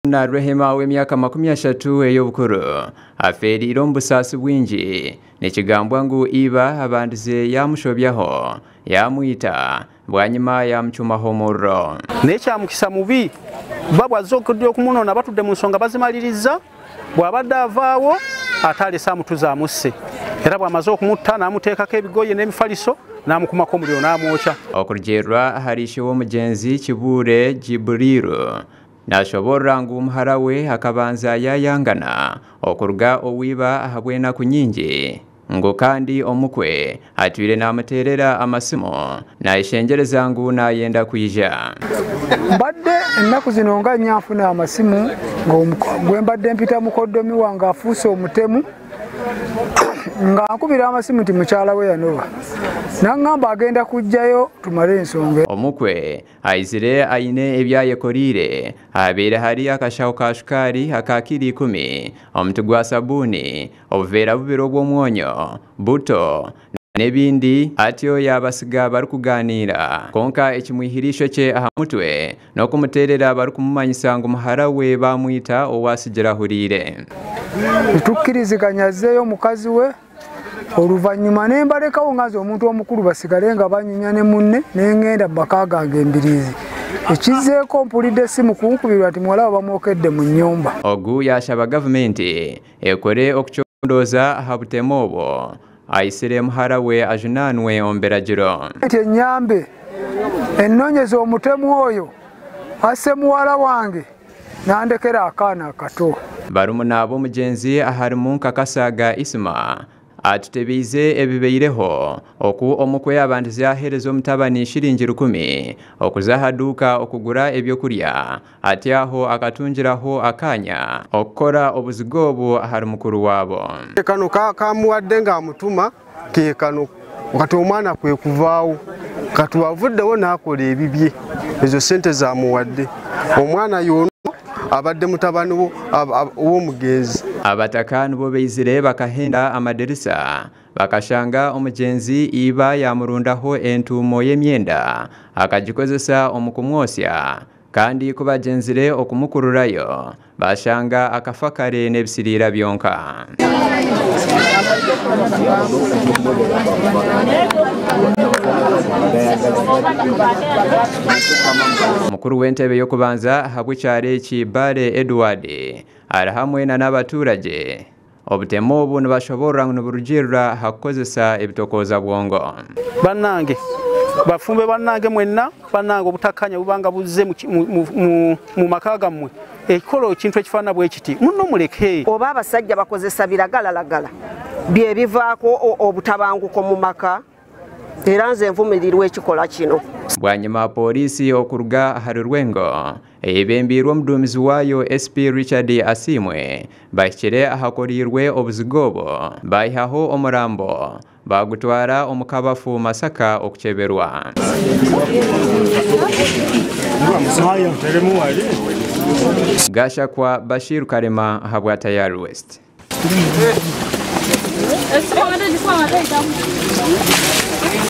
Na Rehema ow'emyaka 30 ey'obukuru afeereire omu busaasi bwingi. Nikigambwa ngu iba abandize yaamushobyaho, yaamwita, bwanyima yaamucumaho omuriro. Naye kya mukisa mubi, bba bw'azze okumunona batudde mu nsonga bazimaliriza, bw'abadde avaawo ate alese amutuze amusse era bw'amaze okumutta n'amuteekako ebigoye n'emifaliso n'amukumako omuliro n'amwokya. Okurugiirira ahari ishe w'omugyenzi Kibuure Jibriru, Nashoboorora ngu muhara we akabanza yaayangana okuruga owa iba ahabw'enaku nyingi ngu kandi omukwe atwire naamuteerera amasimu naayeshengyereza ngu naayenda kwija. Mbadde ennaku zino nga nnya nfuna amasimu nga mbadde mpita mukoddomi wange afuuse omutemu nga ankubira amasimu nti mukyala we yanoba nangamba agenda kujjayo tumale ensonga. Omukwe Aizire aine ebi ayekoreire, ahabaire hari akashaho ka shukaari aka kilo ikumi, omuti gwa sabuuni, obuveera bubiri obw'omwonyo, buto, n'ebindi, atyo yaabatsiga barikugaaniira. Kwonka ekimwihire eishokye aha mutwe n'okumuteerera barikumumanyisa ngu muhara we baamwita ou atsigire ahuriire. Nitukkiriziganya azeeyo omukazi we. Oluvannyuma ne mbalekawo nga nze omuntu omukulu basigale nga banyumya ne munne ne ngenda mu maka gange embiriizi. Ekizzeeko mpulidde essimu kunkubirwa nti muwala we bamwokedde mu nnyumba. Ogu yaashaba gavumenti ekore okucondooza aha butemu obwo aitsire muhara we ajunaanwe omu biragiro. Gavumenti ennyambe ennonyeze omutemu oyo asse muwala wange. Nandekera akaana akato. Barumuna b'omugyenzi aharimu nka Kasaaga Isma atutebeize ebibaireho oku omukwe yabandize yaheereza omutabani shiringi rukumi okuza aha duuka okugura ebyokurya ati aho akatungiraho akaanya okukora obuziga obu ahari mukuru waabo. Kano kamuwadde ng'amutuma ke kano kati omwana kwe kuvaawo kati wavuddewo n'akola ebibye ezo sente zamuwadde omwana yono abadde mutabani w'omugenzi. Abataka nibo baizire bakahenda amadirisa bakashanga omugyenzi iba yamurundaho entuumo y'emyenda akagikozesa omu kumwosya Kandi ku bagyenzire okumukururayo, baashanga akafa kare n'ebisiriira byonka. Mukuru w'entebe y'okubanza ahabw'ekyaro eki Bbaale Edward ari hamwe na n'abaturagye. Obutemu obu nibashoboorora ngu niburugiirira aha kukozesa ebitokooza bwongo. Bannange, bafumbe bannange mwenna, bannange obutakkaanya buba nga buzze mu maka gammwe, ekikola ekintu ekifaanana bwe kiti, munno muleke. Oba abasajja bakozesa biragalalagala bye bivaako obutabanguko mu maka? Era nze nvumirirwa ekikola kino. Bwanyima Pooriisi okuruga ahari Rwengo eyebembeirwe omuduumizi waayo SP Richard Asiimwe bahikire ahakoreirwe obuziga obu baihaho omurambo bagutwara omu kabafu Masaka okukyeberwa. Gashakwa Bashir Karema ahabwa Tayari West.